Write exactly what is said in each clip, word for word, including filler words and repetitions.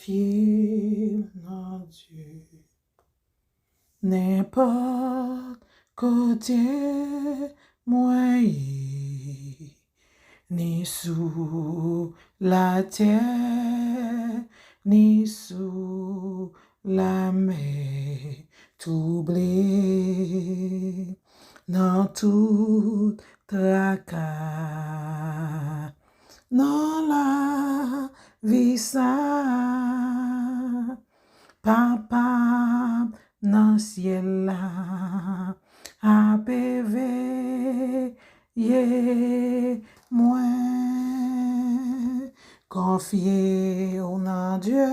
konfye m nan Dye. Nenpòt kote mwen ye, ni sou latè, ni sou lamè twouble, nan tout traka nan lavi sa. Papa m nan syèl la ape veye mwen. Konfye w nan Dye,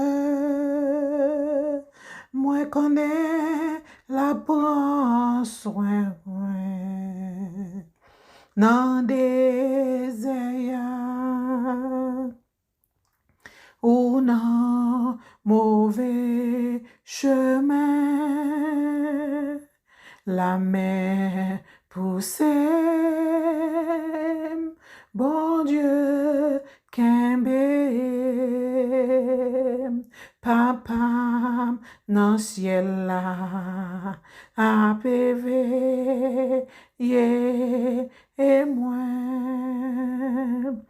mwen konnen l ap pran swen mwen nan dezè a ou nan move chemen. Lamè pouse m, Bondye kenbe m. Papa m nan syèl la ape veye mwen.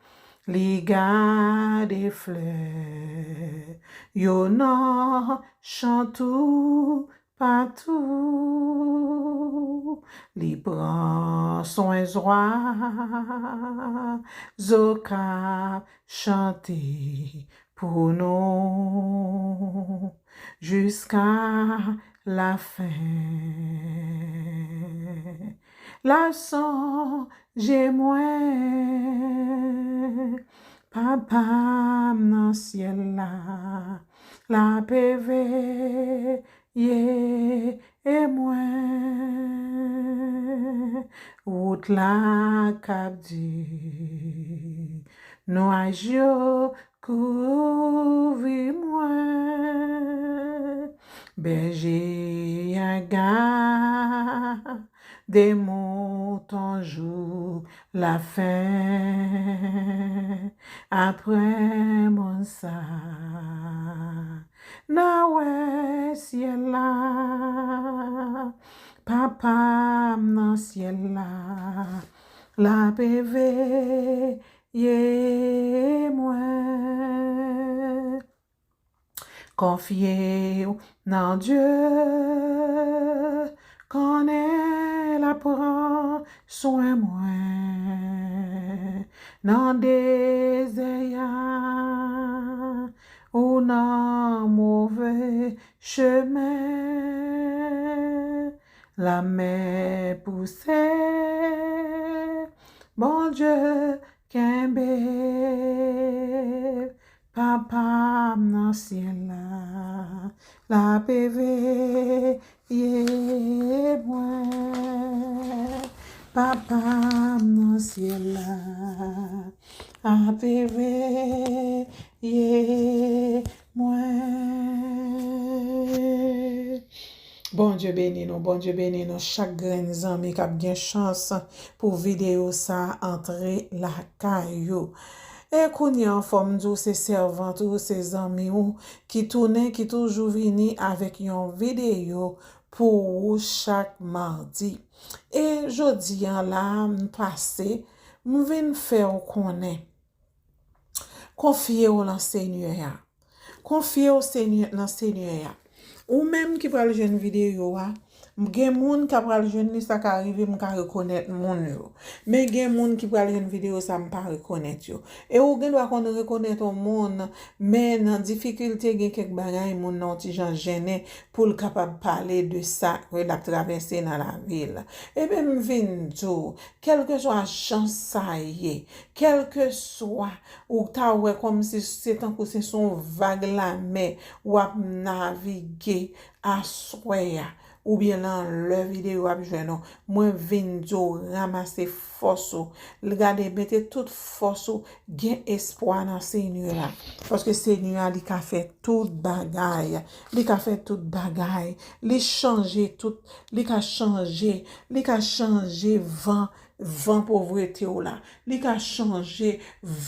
Li gade flè yo nan chan toupatou. Li pran swen zwazo k ap chante pou nou jiska lafen. L ap sonje mwen, Papa m nan syèl la, l ape veye mwen. Wout la k ap di, nwaj yo kouvri mwen. Bèje a gade mouton jou lafen. Apre mòn sa, n a wè syèl la. Papa m nan syèl la, l ape veye mwen. Konfye w nan Dye, konnen l ap pran swen mwen nan dezè a ou nan move chemen. Lamè pouse, Bondye kenbe. Papa m nan syèl la, l ape veye mwen. Papa m nan syèl la, ape veye mwen. Bondye beni nou, Bondye beni nou, chak grenn zanmi k ap gen chans pou videyo sa a antre lakay ou. E kounye a, fò m di w, se sèvant ou, se zanmi ou ki tounen, ki toujou vini avèk yon videyo pou ou chak madi. E jodi a la, m pase, m vin fè w konnen. Konfye w nan Senyè a. Konfye w Senyè, nan Senyè a. Ou menm ki pral jwenn videyo a, m gen moun k ap pral jwenn li, sa ka rive m ka rekonèt moun yo. Men gen moun ki pral jwenn videyo sa, m pa rekonèt yo. E ou gen dwa konn rekonèt yon moun, men nan difikilte, gen kèk bagay, moun nan yon ti jan jennen pou l kapab pale de sa ke l ap travèse nan lavi l. Ebyen, m vin di w, kèlkeswa jan sa ye, kèlkeswa ou ta wè kòmsi se tankou se sou yon vag lamè w ap navige aswè a, oubyen nan lè videyo ap jwenn ou, mwen vin di w ranmase fòs ou. L gade, mete tout fòs ou, gen espwa nan Senyè a. Paske Senyè a, li ka fè tout bagay. Li ka fè tout bagay. Li chanje tout, li ka chanje, li ka chanje van van povrete w la. Li ka chanje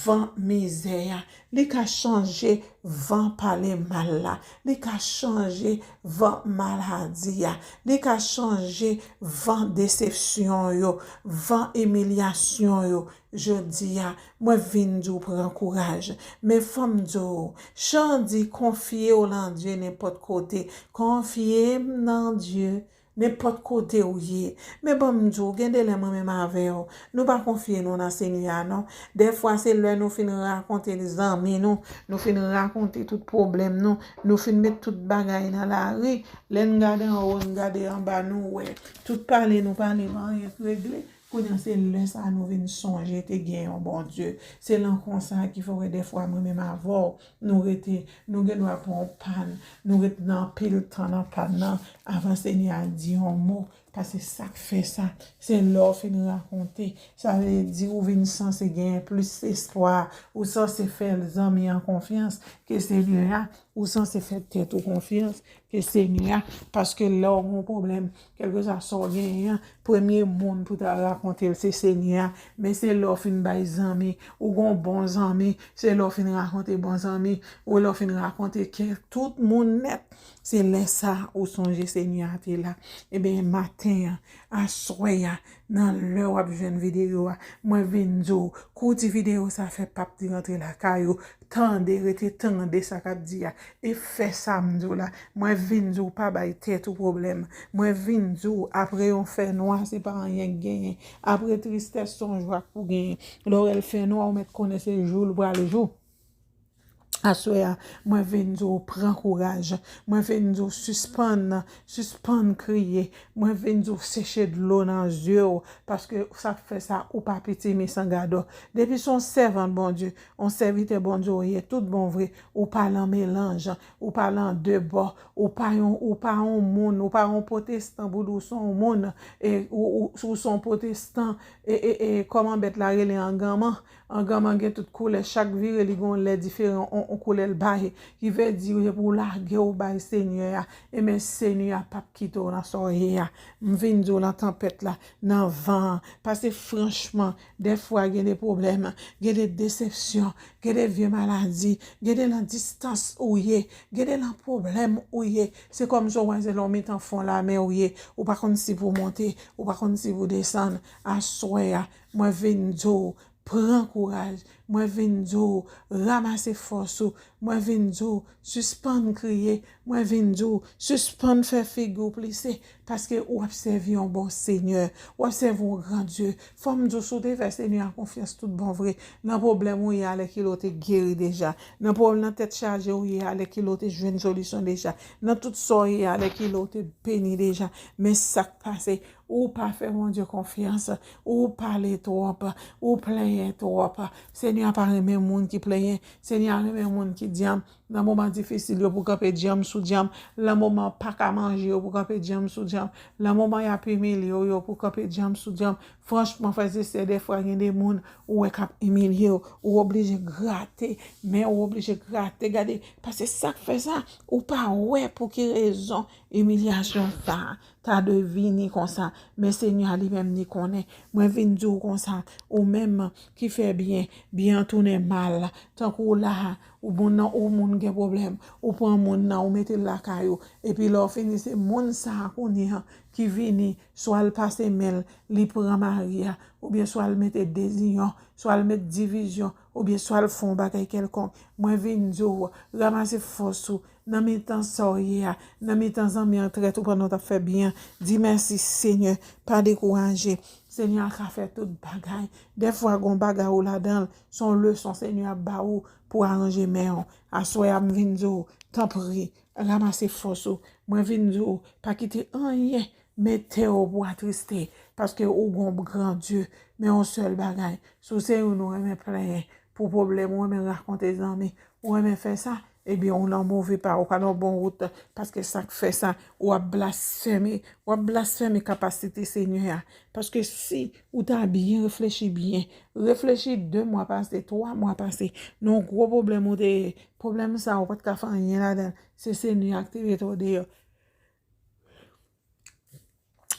van mizè a. Li ka chanje van pale mal la. Li ka chanje van maladi a. Li ka chanje van desepsyon yo, van imilyasyon yo. Jodi a, mwen vin di w pran kouraj. Men fò m di w, Chan di konfye w nan Dye nenpòt kote. Konfye m nan Dye nenpòt kote w ye. Men ban m di w, gen de lè mwen menm avè w, nou pa konfye nou nan Senyè a non. Dèfwa se lè nou fin rakonte zanmi nou, nou fin rakonte tout pwoblèm nou, nou fin met tout bagay nan lari. Lè n gade anwo, n gade anba, nou wè tout pale nou pale, pa anyen k regle. Kounye a se lè sa a nou vin sonje te gen yon Bondye. Se nan konsa ki fè w wè dèfwa mwen menm avè w, nou rete, nou gen dwa pran yon pàn, nou ret nan anpil tan nan pàn nan, avan Senyè a di yon mo. Paske sa k fè sa, se lè w fin rakonte. Sa vle di ou vin sanse genyen plis espwa, ou sanse fè zanmi an konfyans ke Senyè a, ou sanse fè tèt ou konfyans ke Senyè a, paske lè w gen yon pwoblèm, kèlkeswa sa w genyen an, premye moun pou ta rakonte l se Senyè a, men se lè w fin bay zanmi, ou gen yon bon zanmi, se lè w fin rakonte bon zanmi, ou lè w fin rakonte ke tout moun nèt, se lè sa ou sonje Senyè a te la. Ebyen, maten an, aswè a, nan lè w ap jwenn videyo a, mwen vin di w, kou ti videyo sa fè p ap di rantre lakay ou, tande, rete tande sa k ap di a, e fè sa m di w la. Mwen vin di w pa bay tèt ou pwoblèm. Mwen vin di w, apre yon fènwa, se pa anyen k genyen. Apre tristès, se yon jwa k pou genyen. Lè w wè l fènwa, ou mèt konnen se jou l pral jou. Aswè a, mwen vin di w pran kouraj. Mwen vin di w sispann, sispann kriye. Mwen vin di w seche dlo nan zye w, paske sa k fè sa, ou pa pitimi san gadò. Depi se yon sèvant Bondye, yon sèvitè Bondye w ye, tout bon vre, ou pa lan melanj, ou pa lan de bò, ou pa yon, ou pa yon moun, ou pa yon pwotestan pou di w se yon moun, e, ou, ou, ou se yon pwotestan, e, e, e, kòman bèt la rele, anganman, Anganman gen tout koulè, chak vire li gen yon lè diferan, on, on koulè l bay. Ki vle di, depi w lage w bay Senyè a, ebyen Senyè a p ap kite w nan sa w ye a. M vin di w nan tanpèt la, nan van an, paske franchman, dèfwa gen de pwoblèm, gen de desepsyon, gen de vye maladi, gen de nan distans ou ye, gen de nan pwoblèm ou ye. Se kòmsi w wè se lè w mitan fon lamè ou ye, ou pa konn si pou w monte, ou pa konn si pou w desann. Aswè a, mwen vin di w, Pran kouraj. Mwen vin di w, ranmase fòs ou. Mwen vin di w, sispann kriye. Mwen vin di w, sispann fè figi w plise. Paske w ap sèvi yon bon Senyè. W ap sèvi yon gran Dye. Fò m di w, si w te fè Senyè a konfyans tout bon vre, nan pwoblèm ou ye a, alèkile w te geri deja. Nan pwoblèm, nan tèt chaje ou ye a, alèkile w te jwenn solisyon deja. Nan tout sa w ye a, alèkile w te beni deja. Men sa k pase, Ou pa fè Bondye konfyans, ou pale twòp, ou plenyen twòp. Senyè a pa renmen moun ki plenyen. Senyè a renmen moun ki dyanm. Nan moman difisil yo pou kanpe dyanm sou dyanm. Nan moman pa ka manje yo pou kanpe dyanm sou dyanm. Nan moman y ap imilye w yo pou kanpe dyanm sou dyanm. Franchman, frè e sè, dèfwa gen de moun ou wè k ap imilye w, ou oblije grate, men ou oblije grate, gade, paske sa k fè sa, ou pa wè pou ki rezon imilyasyon sa ta dwe vini konsa, men Senyè a li menm li konnen. Mwen vin di w konsa, ou menm ki fè byen, byen an tounen mal. Tankou w la a, ou moun nan, ou moun gen pwoblèm, ou pran moun nan, ou mete l lakay ou. Epi lè w fini, se moun sa a kounye a ki vini, swa l pase men l, li pran mari a, oubyen swa l mete dezinyon, swa l met divizyon, oubyen swa l fè yon bagay kèlkonk. Mwen vin di w, ranmase fòs ou, nan mitan sa w ye a, nan mitan zanmi an trèt ou pandan w t ap fè byen, di mèsi Senyè, pa dekouraje. Senyè a ka fè tout bagay. Dèfwa gen yon bagay ou ladan l, se yon leson Senyè a ba ou pou aranje men w. Aswè a m vin di w, tanpri, ranmase fòs ou. Mwen vin di w, pa kite anyen mete w pou atriste, paske ou gen yon gran Dye. Men yon sèl bagay, si w se youn ou renmen plenyen pou pwoblèm, ou renmen rakonte zanmi, ou renmen fè sa, ebyen ou nan move pa, ou pa nan bon wout, paske sa k fè sa, w ap blasfeme, w ap blasfeme kapasite Senyè a. Paske si ou ta byen reflechi byen, reflechi de mwa pase, twa mwa pase, nan yon gwo pwoblèm ou te ye, pwoblèm sa a ou pa t ka fè anyen ladan l, se Senyè a ki te mete w deyò.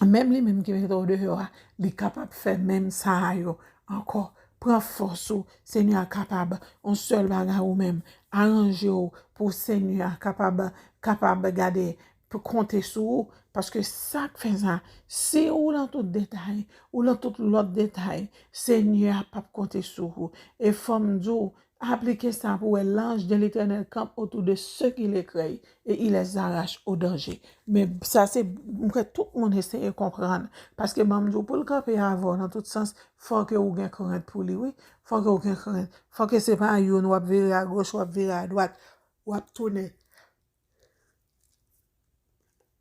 Menm li menm ki mete w deyò a, li kapab fè menm sa a yo ankò. Pran fòs ou, Senyè a kapab. Yon sèl bagay ou menm, aranje w pou Senyè a kapab, kapab gade, pou konte sou ou. Paske sa k fè sa, si ou nan tout detay, ou nan tout lòt detay, Senyè a p ap konte sou ou. E fò m di w, aplike sa pou wè, l'ange de l'Éternel campe autour de ceux qui le craignent et il les arrache au danger. Men sa se, m kwè tout moun eseye konprann. Paske ban m di w, pou l kanpe avè w nan tout sans, fò ke ou gen krent pou li, wi. Fò ke ou gen krent. Fò ke se pa youn w ap vire agoch, w ap vire adwat, w ap tounen.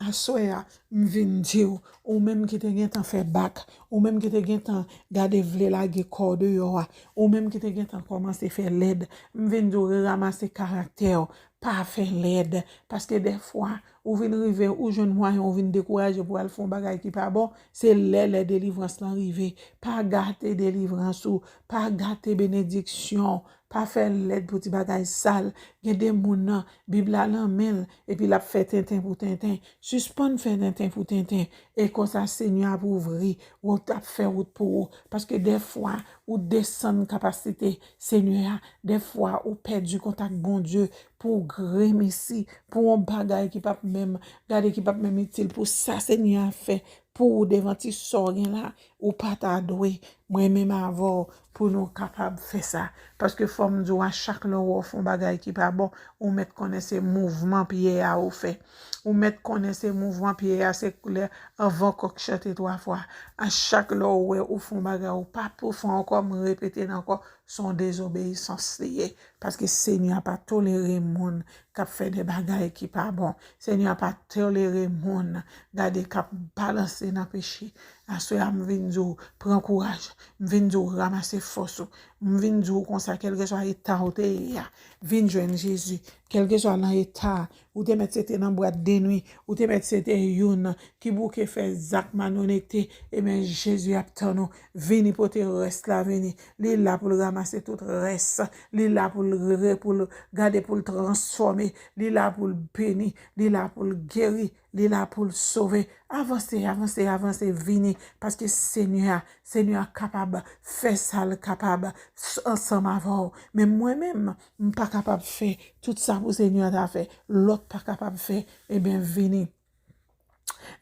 Aswè a, m vin di w, ou menm ki te gentan fè bak, ou menm ki te gentan gade vle lage kò w deyò a, ou menm ki te gentan kòmanse fè lèd, m vin di w reramase karaktè w, pa fè lèd. Paske dèfwa, ou vin rive, ou jwenn mwayen, ou vin dekouraje pou al fè yon bagay ki pa bon, se lè, lè delivrans lan rive. Pa gate delivrans ou, pa gate benediksyon w, pa fè lèd pou ti bagay sal. Gen de moun nan, Bib la nan men l, epi l ap fè tenten pou tenten. Sispann fè tenten pou tenten. E konsa, Senyè ap ouvri, wout ap fè wout pou ou. Paske dèfwa, ou desann kapasite Senyè a. Dèfwa, ou pèdi kontak Bondye pou gremesi, pou yon bagay ki p ap menm, gade, ki p ap menm itil pou sa Senyè a fè pou ou devan ti sa w gen la. Ou pa ta dwe, mwen menm avè w, pou nou kapab fè sa. Paske fò m di w, a chak lè w wè w fè yon bagay ki pa bon, ou mèt konnen se mouvman pye a ou fè. Ou mèt konnen se mouvman pye a, se lè anvan kòk chante twa fwa. A chak lè w wè ou fè yon bagay, ou pa pou fè ankò, m repete l ankò, se yon dezobeyisans li ye. Paske Senyè a pa tolere moun k ap fè de bagay ki pa bon. Senyè a pa tolere moun, gade, k ap balanse nan peche. Aswè a, m vin di w, pran kouraj. M vin di w, ranmase fòs ou. M vin di w konsa, kèlkeswa eta w te ye a, vin jwenn Jezi. Kèlkeswa nan eta a, ou te mèt se te nan bwat de nwi, ou te mèt se te youn ki bouke fè zak malonète, ebyen, Jezi ap tann ou. Vini pote rès la, vini. Li la pou l ranmase tout rès. Li la pou l re-, pou l gade, pou l transfòme. Li la pou l beni. Li la pou l geri. Li la pou l sove. Avanse, avanse, avanse, vini. Paske Senyè a, Senyè a kapab fè sa l kapab s-, ansanm avè w. Men mwen menm, m pa kapab fè tout sa pou Senyè a ta fè. Lòt pa kapab fè. Ebyen, vini.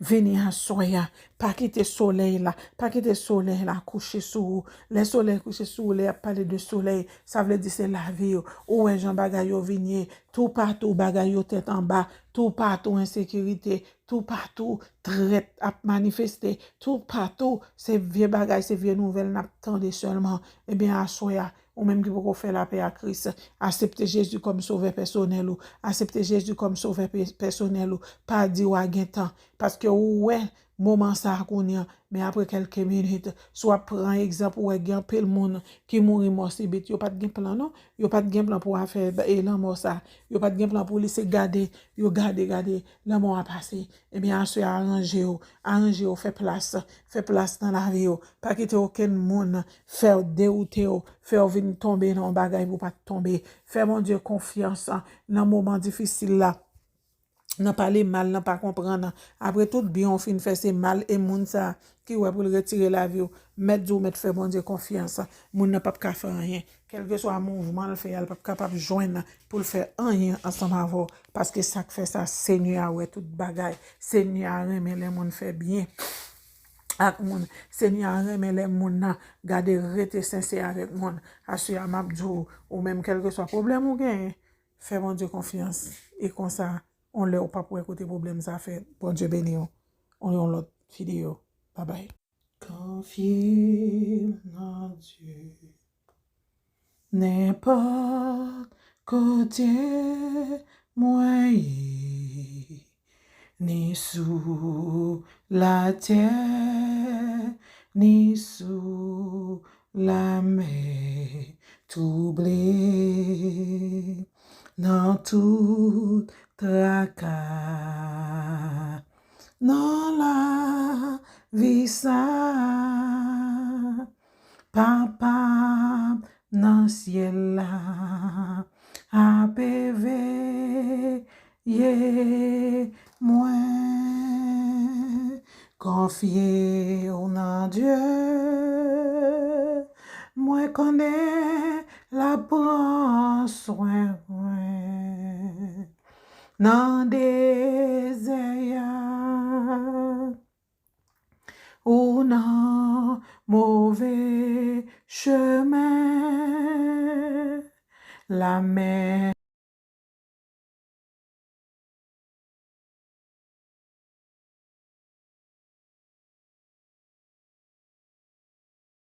Vini aswè a. Pa kite solèy la. Pa kite solèy la kouche sou ou. Lè solèy kouche sou ou, lè y ap pale de solèy, sa vle di se lavi yo. Ou wè jan bagay yo vin ye. Toupatou bagay yo tèt anba. Toupatou ensekirite. Toupatou trèt ap manifeste. Toupatou se vye bagay, se vye nouvèl n ap tande sèlman. Ebyen, aswè a, ou menm ki poko fè lapè ak Kris, aksepte Jezi kòm sovè pèsonèl ou. Aksepte Jezi kòm sovè pe-, pèsonèl ou. Pa di w a gen tan. Paske ou wè moman sa a kounye a, men apre kèlke minit, si w ap pran egzanp, ou wè gen anpil moun ki mouri mò sibit. Yo pa t gen plan, non. Yo pa t gen plan pou afè, e, lanmò sa. Yo pa t gen plan pou li, se gade, yo gade, gade, lanmò a pase. Ebyen, aswè a, aranje w, aranje w, fè plas, fè plas nan lavi w. Pa kite okenn moun fè w dewoute w, fè w vin tonbe nan yon bagay pou w pa t tonbe. Fè Bondye konfyans nan moman difisil la. Nan pale mal, nan pa konprann. Apre tout byen w fin fè, se mal, e moun sa ki wè pou l retire lavi w, mèt di w mèt fè Bondye konfyans. Moun nan p ap ka fè anyen. Kèlkeswa mouvman l fè a, l p ap kapab jwenn pou l fè anyen ansanm avè w. Paske sa k fè sa, Senyè a wè tout bagay. Senyè a renmen lè moun fè byen ak moun. Senyè a renmen lè moun nan, gade, rete sensè avèk moun. Aswè a, m ap di w, ou menm, kèlkeswa pwoblèm ou genyen, fè Bondye konfyans. E konsa, on lè ou p ap wè kote pwoblèm sa fèt. Bondye beni w. On yon lòt videyo. Babay. Konfye m nan Dye. Nenpòt kote mwen ye, ni sou latè, ni sou lamè twouble, nan tout traka nan lavi sa, Papa m nan syèl la ape veye mwen. Konfye Mwen konnen l ap pran swen mwen nan dezè a ou nan move chemen. Lamè